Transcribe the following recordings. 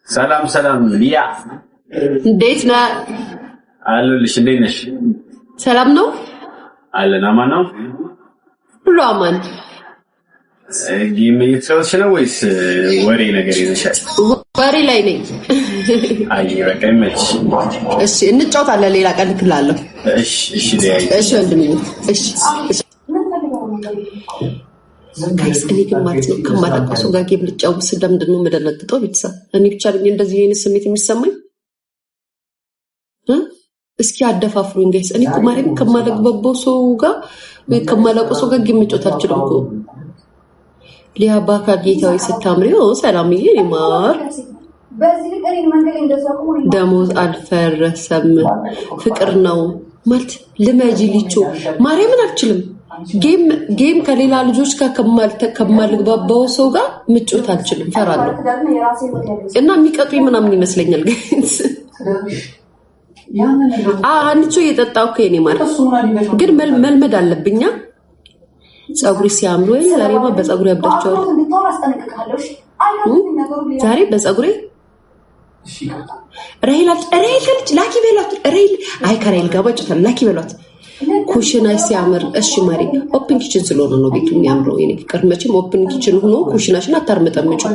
ሰላም ሰላም፣ ሊያ። እንዴት ነህ? አለሁልሽ። እንዴት ነሽ? ሰላም ነው? አለን። አማን ነው? ሁሉ አማን። Game እየተጫወትሽ ነው ወይስ ወሬ ነገር ይዘሻል? ወሬ ላይ ነኝ። አይ በቃ ይመችሽ። እሺ እንጫወታለን፣ ሌላ ቀን እልክልሃለሁ። እሺ እሺ ሊያ። እሺ ወንድሜ። እሺ guys፣ እኔ ግን ማለት ነው ከማላውቀው ሰው ጋር game ልጫወት ስል ለምንድን ነው የምደነግጠው? ቤተሰብ፣ እኔ ብቻ ነኝ እንደዚህ አይነት ስሜት የሚሰማኝ? እስኪ አደፋፍሩኝ guys። እኔ እኮ ማርያም ከማላግባባው ሰው ጋር ወይ ከማላውቀው ሰው ጋር game መጫወት አልችልም እኮ። ሊያ ባካ ጌታዊ ስታምሪ። ሰላምዬ ማር። ደሞዝ አልፈረሰም ፍቅር ነው ማለት ልመጂ ሊቾ ማርያምን አልችልም። Game ከሌላ ልጆች ጋር ከማልግባባው ሰው ጋር ምጮት አልችልም፣ ፈራለሁ እና የሚቀጡኝ ምናምን ይመስለኛል። አንቾ እየጠጣሁ እኮ የኔ ማለት ግን መልመድ አለብኛ። ፀጉሪ ሲያምር ወይ ዛሬማ በፀጉሬ ያብዳቸዋል። ዛሬ በፀጉሬ ራሄል ራሄል ላኪ በሏት። ራሄል አይ ከራሄል ጋር ባጭታል ላኪ በሏት። ኩሽና ሲያምር። እሺ ማሪ፣ open kitchen ስለሆነ ነው ቤቱ የሚያምረው። የኔ ፍቅር መቼም open kitchen ሆኖ ኩሽናሽን አታርመጠምጪው።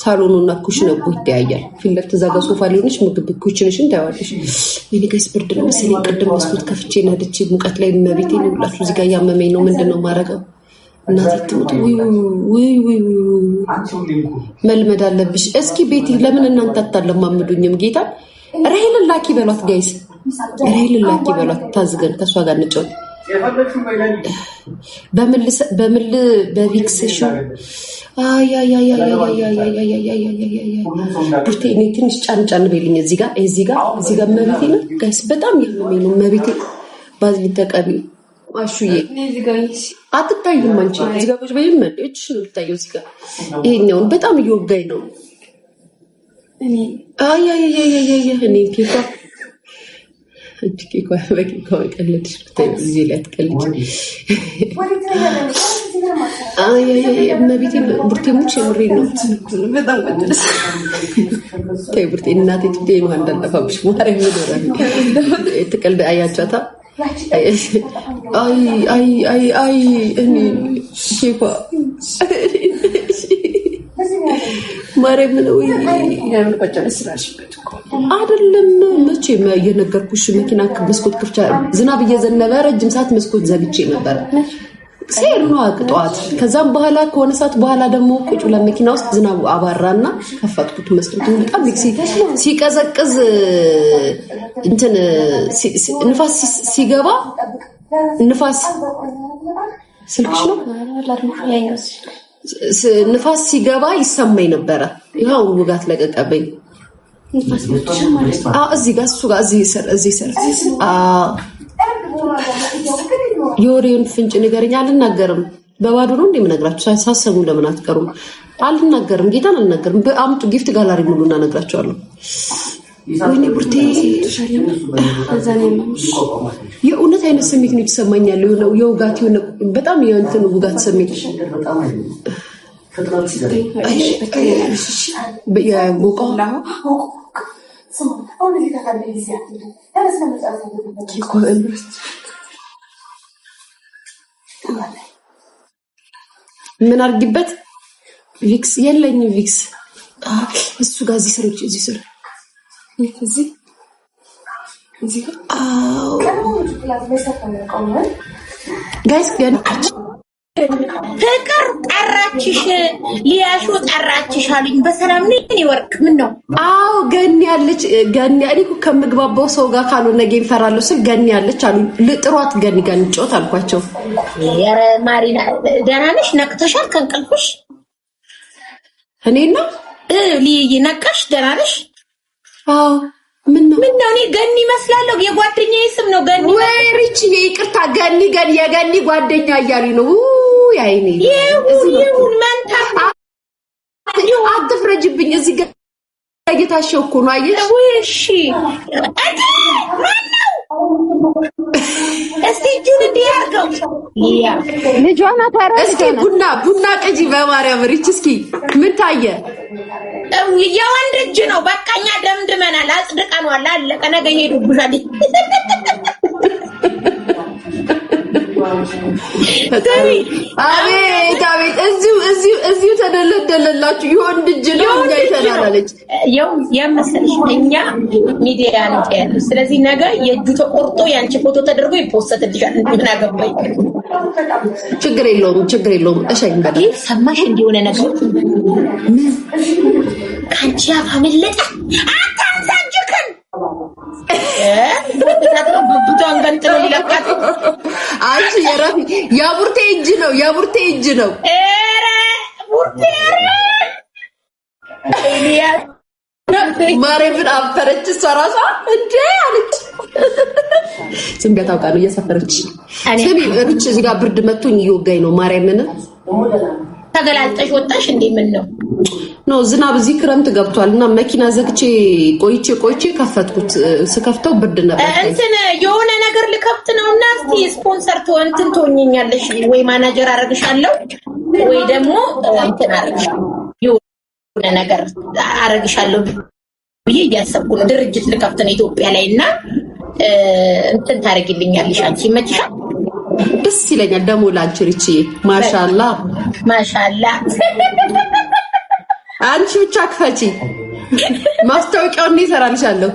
ሳሎኑና ኩሽናው እኮ ይተያያል። ፊት ለፊት እዛ ጋር ሶፋ ሊሆንሽ ምግብ kitchen ሽን ታያዋለሽ። የኔ guys ብርድ ነው መሰለኝ። ቅድም መስኮት ከፍቼ ነድቼ ሙቀት ላይ መቤቴን ይውላችሁ እዚህ ጋር እያመመኝ ነው። ምንድን ነው የማደርገው? እናቴ ትሙት። ውይ ውይ መልመድ አለብሽ። እስኪ ቤቲ ለምን እናንተ አታለማምዱኝም? ጌታ ራሄልን ላኪ በሏት guys፣ ራሄልን ላኪ በሏት። ታዝገን ከእሷ ጋር እንጫወት። በምል በቪክስ ሾ ቡርቴ እኔ ትንሽ ጫን ጫን በይልኝ እዚህ ጋር እዚህ ጋር እዚህ ጋር መቤቴ ነው guys፣ በጣም ያመመኝ ነው መቤቴ። ባዝሊን ተቀቢ አሹዬ አትታይም። አንቺ እዚህ ጋር ቁጭ በይም እጅሽ ነው የምታየው። እዚህ ጋር ይሄኛውን በጣም እየወጋኝ ነው። አይ አይ አይ አይ አይ እኔ ኬኳ አንቺ ኬኳ በኬኳ መቀለድሽ እዚህ ላይ አትቀልጅ። አይ አይ አይ እመቤቴ ቡርቴ ሙች የምሬን ነው። ተይ ቡርቴ እናቴ ትብቴ ውሃ እንዳልጠፋብሽ ማርያም ይኖራል። ትቀልድ አያቻታ አይ አይ አይ አይ እኔ ኬኳ ማርያም ነው አይደለም። መቼ የነገርኩሽ መኪና መስኮት ክፍቻ ዝናብ እየዘነበ ረጅም ሰዓት መስኮት ዘግቼ ነበር ሲሄድ ነው ጠዋት። ከዛም በኋላ ከሆነ ሰዓት በኋላ ደግሞ ቁጭ ብለን መኪና ውስጥ ዝናቡ አባራና ከፈትኩት መስኮቱን። በጣም ሲቀዘቅዝ እንትን ንፋስ ሲገባ ንፋስ ስልክሽ ነው ንፋስ ሲገባ ይሰማኝ ነበረ። ይኸው ውጋት ለቀቀብኝ። እዚህ ጋር እሱ ጋር እዚህ ስር እዚህ ስር የወሬውን ፍንጭ ንገረኝ። አልናገርም። በባዶ ነው እንደ የምነግራችሁ። ሳሰሙ ለምን አትቀሩም? አልናገርም፣ ጌታን አልናገርም። አምጡ gift gallery ሙሉ እናነግራቸዋለሁ። ወይኔ ቡርቴ የእውነት አይነት ስሜት ነው የተሰማኛል። የሆነ የውጋት የሆነ በጣም የእንትን ውጋት ስሜት የሞቀው ምን አድርጊበት? ቪክስ የለኝም። ቪክስ እሱ ጋር እዚህ ስር እዚህ ስር guys ፍቅር ጠራችሽ፣ ሊያሹ ጠራችሽ አሉኝ። በሰላም ነው የኔ ወርቅ? ምን ነው? አዎ ገኒ ያለች ገኒ። እኔ እኮ ከምግባባው ሰው ጋር ካልሆነ game እፈራለሁ ስል ገኒ ያለች አሉኝ። ልጥሯት ገኒ ጋር እንጫወት አልኳቸው። ኧረ ማሪና ደህና ነሽ? ነቅተሻል ከእንቅልፍሽ? እኔና ልይ ነቃሽ? ደህና ነሽ? አዎ። ምን ነው ምን ነው? እኔ ገኒ እመስላለሁ። የጓደኛዬ ስም ነው ገኒ። ወይ ሪች፣ ይቅርታ ገኒ ገኒ የገኒ ጓደኛ እያሉኝ ነው። አይኔ ይሁን መንታ አትፍረጅብኝ። እዚህ ጋር እየታሸው እኮ ነው። አየሽ? እሺ ማነው? እስቲ እጁን እንዲህ አድርገው። ልጇ ናት። ኧረ እስኪ ቡና ቡና ቅጂ በማርያም ሪች። እስኪ ምን ታየ? የወንድ እጅ ነው። በቃ እኛ ደምድመናል፣ አጽድቀነዋል። አለቀ። ነገ ይሄዱብሻል። አቤት አቤት! እዚሁ እዚሁ እዚሁ ተደለደለላችሁ። የወንድ እጅ ነው እኛ አይተናል አለች። ያው የመሰለሽ እኛ ሚዲያ ነው ያለው። ስለዚህ ነገ የእጁ ተቆርጦ ያንቺ ፎቶ ተደርጎ ይፖሰትልሻል። ምን አገባኝ? ችግር የለውም ችግር የለውም። እሸኝ በላ ሰማሽ? እንዲሆነ ነገር ምን ከአንቺ አፍ አመለጠ። አታንሳጅክን ብብቷን ገንጥሎ ሊለቃት። አንቺ የረፊ የቡርቴ እጅ ነው የቡርቴ እጅ ነው። ኧረ ቡርቴ ማርያምን አፈረች። እሷ ራሷ እንዴ አለች። ዝም ብላ ታውቃ ነው እያሳፈረች። ስሚ ሩች፣ እዚህ ጋር ብርድ መቶኝ እየወጋኝ ነው። ማርያምን ተገላልጠሽ ወጣሽ እንዴ? ምን ነው No ዝናብ እዚህ ክረምት ገብቷል እና መኪና ዘግቼ ቆይቼ ቆይቼ ከፈትኩት። ስከፍተው ብርድ ነበር። እንትን የሆነ ነገር ልከፍት ነው እና እስቲ ስፖንሰር እንትን ትሆኝኛለሽ ወይ ማናጀር አረግሻለሁ ወይ ደግሞ እንትን አረግሻለሁ የሆነ ነገር አረግሻለሁ ብዬ እያሰብኩ ነው። ድርጅት ልከፍት ነው ኢትዮጵያ ላይ እና እንትን ታደርጊልኛለሽ አንቺ። ይመችሻል? ደስ ይለኛል። ደግሞ ላንቺ ሪቺ ማሻላ ማሻላ። አንቺ ብቻ ክፈቺ፣ ማስታወቂያውን እኔ እሰራልሻለሁ።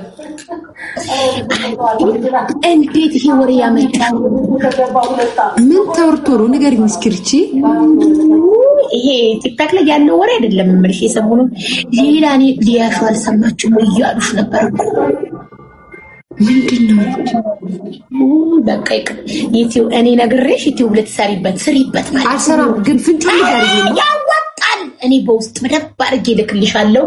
እንዴት ይሄ ወሬ ያመጣው? ምን ተወርቶ ነው ንገሪኝ እስኪ ሪቺ። ይሄ ቲክታክ ላይ ያለው ወሬ አይደለም የምልሽ። የሰሞኑን ሌላ እኔ ሊያሹ አልሰማችሁም ወይ እያሉሽ ነበር እኮ። ምንድን ነው? በቃ ዩቲዩብ እኔ ነግሬሽ ዩቲዩብ ልትሰሪበት ስሪበት ማለት አልሰራም፣ ግን ፍንጩ ንገሪኝ። ያዋጣል። እኔ በውስጥ በደንብ አድርጌ እልክልሻለሁ፣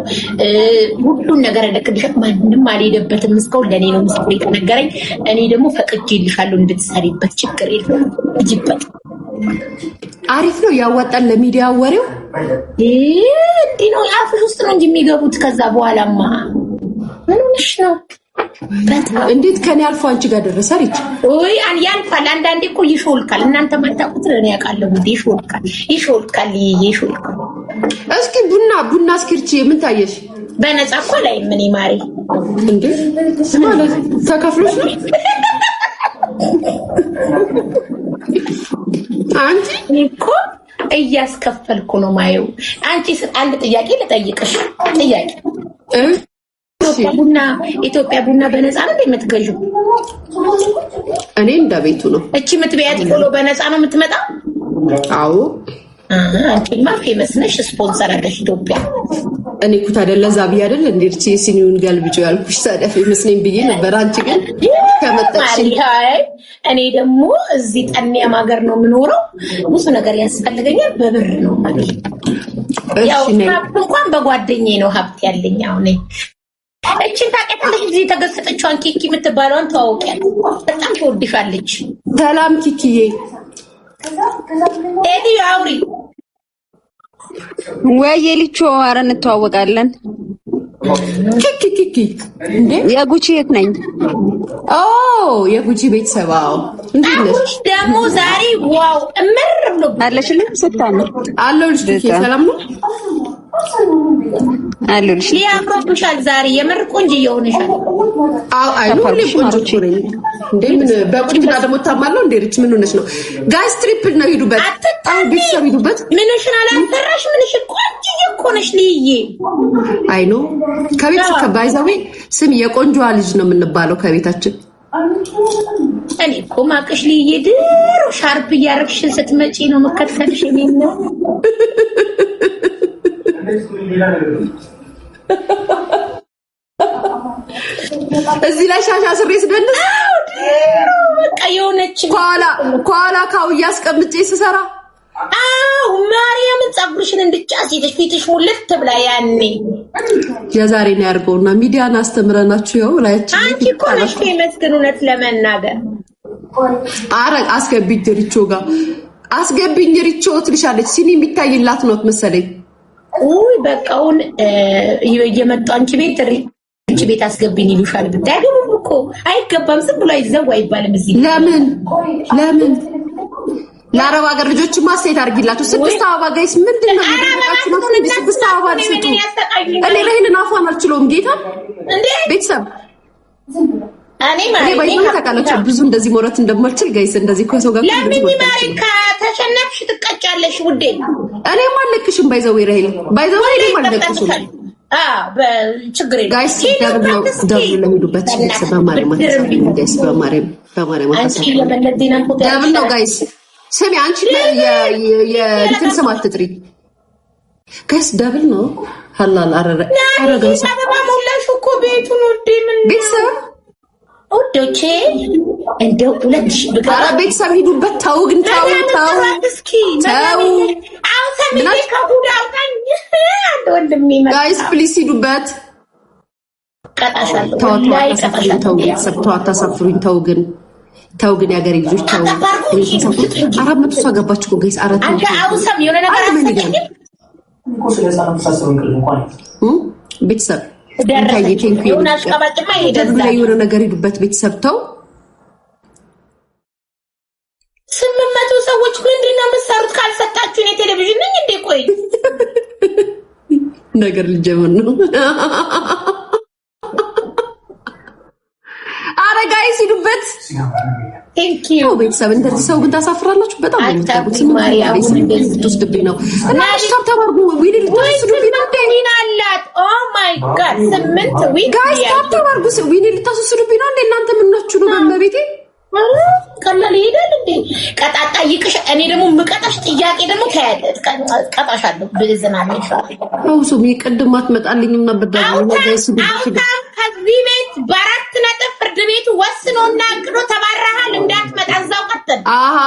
ሁሉን ነገር እልክልሻለሁ። ማንም አልሄደበትም እስካሁን፣ ለእኔ ነው ምስጢር የተነገረኝ። እኔ ደግሞ ፈቅጄልሻለሁ እንድትሰሪበት፣ ችግር የለውም ሂጂበት። አሪፍ ነው፣ ያዋጣል። ለሚዲያ ወሬው እንዲህ ነው፣ አፍሽ ውስጥ ነው እንጂ የሚገቡት። ከዛ በኋላማ ምን ሆነሽ ነው? እንዴት ከኔ አልፎ አንቺ ጋር ደረሰ? ሪች ወይ ያልፋል። አንዳንዴ እኮ ይሾልካል። እናንተ ማታውቁት እኔ አውቃለሁ። ይሾልካል፣ ይሾልካል፣ ይሾልካል። እስኪ ቡና ቡና እስኪ ሪች ምን ታየሽ? በነፃ እኮ ላይ ምን ማሪ እንዴ ማለት ተከፍሎሽ ነው አንቺ? እኮ እያስከፈልኩ ነው ማየው። አንቺ አንድ ጥያቄ ልጠይቅሽ። ጥያቄ ኢትዮጵያ ቡና በነፃ ነው የምትገዢው? እኔ እንደ ቤቱ ነው። እቺ የምትበያት ቆሎ በነፃ ነው የምትመጣው? አዎ። አንቺማ famous ነሽ፣ ስፖንሰር አለሽ ኢትዮጵያ። እኔ እኮ ታዲያ ለዛ ብዬ አይደል እንዴ እቺ ሲኒውን ገልብጮ ያልኩሽ፣ ታዲያ famous ነኝ ብዬ ነበር። አንቺ ግን ከመጣሽ እኔ ደግሞ እዚህ ጠንያም ሀገር ነው የምኖረው። ብዙ ነገር ያስፈልገኛል፣ በብር ነው ማለት ያው ሀብት እንኳን በጓደኛዬ ነው ሀብት ያለኝ አሁን። እችን ታውቂያታለሽ? እዚህ የተገሰጠችዋን ኪኪ የምትባለዋን ተዋውቂያለሽ። በጣም ትወድሻለች። ሰላም ኪኪዬ። ኤዲ አውሪ ወይ የሊቾ፣ ኧረ እንተዋወቃለን። ኪኪ ኪኪ እንዴ የጉቺ የት ነኝ? ኦ የጉቺ ቤተሰብ። አዎ እንዴት ነሽ? ደግሞ ዛሬ wow እምር ብሎ አለሽልኝ ስታምር አለሁልሽ። ኪኪ ሰላም ነው አለሁልሽ። ሊያ አምሮብሻል ዛሬ የምር ቆንጆ እየሆንሻል። አዎ አይ ነው ሁሌ ቆንጆ እኮ ነኝ። እንዴ ምን በቁንጅና ደግሞ ታማለሁ እንዴ? ሪች ምን ሆነሽ ነው? Guys triple ነው ሂዱበት። አዎ ቤተሰብ ሂዱበት። ምንሽን አላሰራሽ ምንሽን ቆንጆ እኮ ነሽ ልይዬ። አይ ነው ከቤት ከባይዛዊ ስም የቆንጆዋ ልጅ ነው የምንባለው ከቤታችን። እኔ እኮ ማቅሽ ልይዬ ድሮ ሻርፕ እያደረግሽ ስትመጪ ነው መከተልሽ። እኔ ነው እዚህ ላይ ሻሻ ስሬ ስደንስ በቃ የሆነች ከኋላ ከኋላ ካውያ አስቀምጬ ስሰራ አዎ ማርያምን ፀጉርሽን እንድጫ ሴትሽ ፊትሽ ሙልት ብላ ያኔ የዛሬ ነው ያድርገውና ሚዲያን አስተምረናችሁ ይኸው ላያችን አንቺ እኮ ነሽ famous ግን እውነት ለመናገር አረ አስገቢኝ ሪቾ ጋር አስገቢኝ ሪቾ ትልሻለች። ሲኒ የሚታይላት ነው መሰለኝ። ውይ በቃ አሁን እየመጡ አንቺ ቤት ሪች ቤት አስገቢኝ ይሉሻል። ብታይ አይገቡም እኮ አይገባም። ዝም ብሎ አይዘው አይባልም እዚህ። ለምን ለምን ለአረብ ሀገር ልጆች ማስተያየት አድርጊላቸው። ስድስት አበባ guys፣ ምንድን ነው የደረቃችሁ ነው? ስድስት አበባ ስጡ። እኔ ራሄልን አፏን አልችለውም። ጌታ ቤተሰብ እኔ ባይሆን ታውቃላችሁ ብዙ እንደዚህ መውራት እንደማልችል guys፣ እንደዚህ ከሰው ጋር ለምን ማሪ ከተሸነፍሽ ትቀጫለሽ ውዴ። እኔም አልለቅሽም። by the way ራሄል፣ by the way እኔም አልለቅሽም። ችግር የለም guys። Double ነው፣ double ለሚሉበት ቤተሰብ በማርያም አታሳፍሩኝ guys፣ በማርያም በማርያም አታሳፍሩኝ። Double ነው guys። ስሚ አንቺ የእንትን ስም አትጥሪ guys። Double ነው ሀላል አረረ አረጋ አበባ ሞላሽ እኮ ቤቱን ውዴ። ምን ቤተሰብ ውዶቼ እንደው 2000 ብገባ ኧረ ቤተሰብ ሂዱበት። ተው ግን ተው ተው ተው። Guys please ሂዱበት። ተው አታሳፍሩኝ። ተው ቤተሰብ ተው አታሳፍሩኝ። ተው ግን ተው ግን የሀገሬ ልጆች ተው። 400 ሰው ገባች እኮ guys። አራት ቤተሰብ ላይ የሆነ ነገር ሂዱበት ቤተሰብ ተው። 800 ሰዎች ምንድን ነው የምትሰሩት? ካልሰጣችሁ እኔ ቴሌቪዥን ነኝ እንዴ? ቆይ ነገር ልጀምር ነው። አረ guys ሂዱበት። Thank you ቤተሰብ። እንደዚህ ሰው ግን ታሳፍራላችሁ። በጣም ነው የምትቀርቡት። ልትወስድብኝ ነው እና tap tap አድርጉ። Win ልታስወስዱብኝ ነው እንዴ? Win አላት። Oh my God 8 win Guys tap tap አድርጉ። Win ልታስወስዱብኝ ነው እንዴ? እናንተ ምን ናችሁ ነው? በመቤቴ ቀላል ይሄዳል እንዴ? ቀጣጣ ይቅሽ። እኔ ደግሞ ምቀጣሽ ጥያቄ ደግሞ ቀጣሻለሁ። ብዝናለሽ አውሶ ቅድም አትመጣልኝም ነበር። ከዚህ ቤት በ4 ነጥብ ፍርድ ቤቱ ወስኖና አቅዶ ተባረሃል። እንዳትመጣ እዛው ቀጥል። አሃ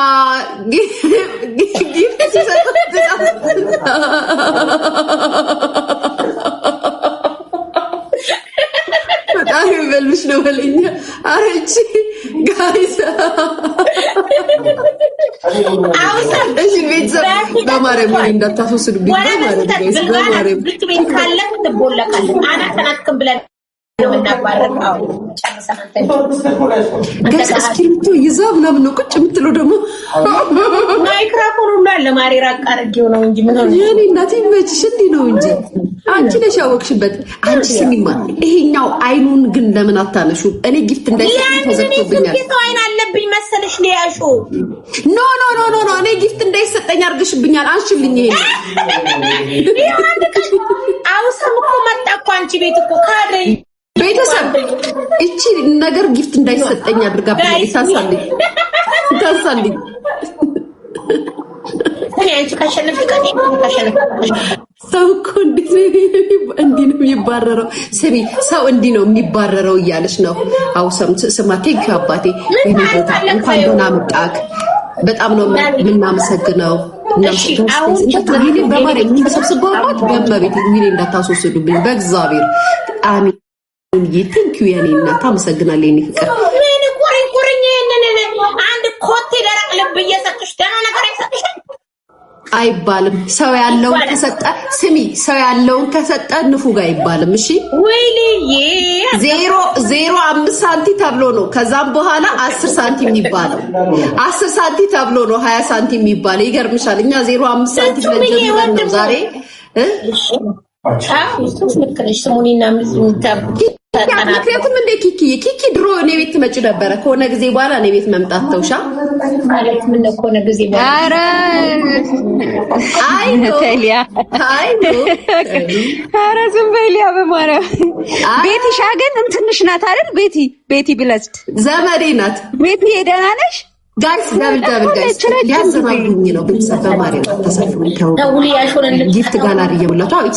gift ሲሰጥ በጣም ይበልሽ ነው በለኛ። አረቺ guys እሺ ቤተሰብ በማርያም ወይ እንዳታስወስዱብኝ፣ በማርያም guys፣ በማርያም ቤት ካለ ትቦለቃለህ። አናተናክም ብለን Guys እስክሪብቶ ይዛ ምናምን ነው ቁጭ የምትለው ደግሞ ማይክሮፎን ሁሉ አለ። ማሪ ራቅ አድርጌው ነው እንጂ ምን ሆነ? የኔ እናት ይመችሽ። እንዲህ ነው እንጂ አንቺ ነሽ ያወቅሽበት። አንቺ ስሚማ፣ ይሄኛው አይኑን ግን ለምን አታነሹ? እኔ gift እንዳይሰጥ ተዘግቶብኛል። ሰው አይን አለብኝ መሰለሽ ሊያሹ። No no no no no፣ እኔ gift እንዳይሰጠኝ አድርገሽብኛል። አንሽልኝ ይሄን። አውሰም እኮ መጣ እኮ አንቺ ቤት እኮ ካደኝ ቤተሰብ እቺ ነገር gift እንዳይሰጠኝ አድርጋብኝ። ታሳልኝ ታሳልኝ። ሰው እኮ እንዲህ ነው የሚባረረው። ስሚ ሰው እንዲህ ነው የሚባረረው እያለች ነው። አውሰም ስማ፣ thank you አባቴ፣ እንኳን ደህና መጣክ። በጣም ነው የምናመሰግነው። በማርያም የምንሰብስበው በመቤት win እንዳታስወስዱብኝ በእግዚአብሔር አሚን። Thank you የኔ እናት አመሰግናለሁ። የኔ ፍቅር ምን ቁሪኝ ቁሪኝ። ይሄንን አንድ ኮቴ ደረቅ ልብ እየሰጡሽ ደህና ነገር አይሰጥሽም አይባልም። ሰው ያለውን ከሰጠ ስሚ፣ ሰው ያለውን ከሰጠ ንፉግ አይባልም። እሺ ወይልዬ 0.05 ሳንቲ ተብሎ ነው። ከዛም በኋላ 10 ሳንቲ የሚባለው 10 ሳንቲ ተብሎ ነው 20 ሳንቲ የሚባለው። ይገርምሻል። እኛ 0.5 ሳንቲ ብለን ጀምረን ነው ዛሬ ምክንያቱም እንደ ኪኪ ኪኪ ድሮ እኔ ቤት ትመጪ ነበረ። ከሆነ ጊዜ በኋላ እኔ ቤት መምጣት ተውሻ። ማለት ምን ከሆነ ጊዜ በኋላ? ኧረ አይ ተሊያ አይ ኧረ ዝም በይ ሊያ፣ በማርያም ቤቲ ሻገን እንትንሽ ናት አይደል? ቤቲ ቤቲ ብለስድ ዘመዴ ናት። ቤቲ ደህና ነሽ? Guys double double guys ሊያዘናጉኝ ነው። ቤተሰብ በማርያም አታሳፍሩኝ። ተው Gift gallery እየሞላችሁ አዎ፣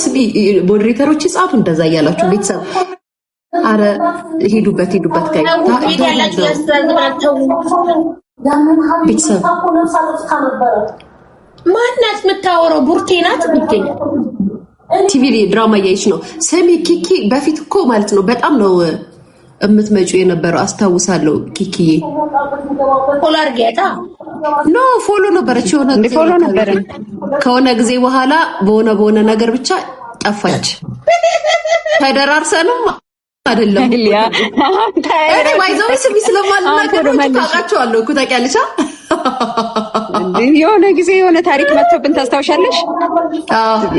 moderator ኦች ጻፉ እንደዛ እያላችሁ ቤተሰብ። አረ ሂዱበት ሂዱበት guys ቤተሰብ ማናት የምታወራው? ቡርቴ ናት። ቡርቴ ቲቪ ድራማ እያየች ነው። ስሚ ኪኪ፣ በፊት እኮ ማለት ነው በጣም ነው የምትመጪው የነበረው አስታውሳለሁ። ኪኪዬ Follow አድርጊያታ። No follow ነበረች የሆነ ጊዜ Follow ነበረ። ከሆነ ጊዜ በኋላ በሆነ በሆነ ነገር ብቻ ጠፋች። ተደራርሰንም አይደለም ሊያ እኔ ባይዘው ስሚ ስለማልናገር ነው እንጂ ታውቃቸዋለሁ እኮ ታውቂያለሽ። የሆነ ጊዜ የሆነ ታሪክ መጥቶብን ታስታውሻለሽ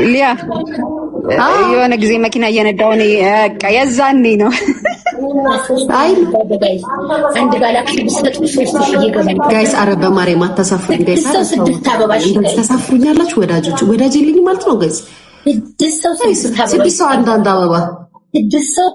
ሊያ? የሆነ ጊዜ መኪና እየነዳሁ እኔ በቃ የዛኔ ነው። አይ። አንድ ጋላክሲ ብትሰጡ 3000 እየገባል። Guys፣ አረ በማርያም አታሳፍሩኝ guys። ስድስት ሰው ስድስት አበባ። እሺ። እንደዚህ ታሳፍሩኛላችሁ። ወዳጆች፣ ወዳጅ የለኝም ማለት ነው guys። ስድስት ሰው ስድስት አበባ። ስድስት ሰው አንዳንድ አበባ። ስድስት ሰው።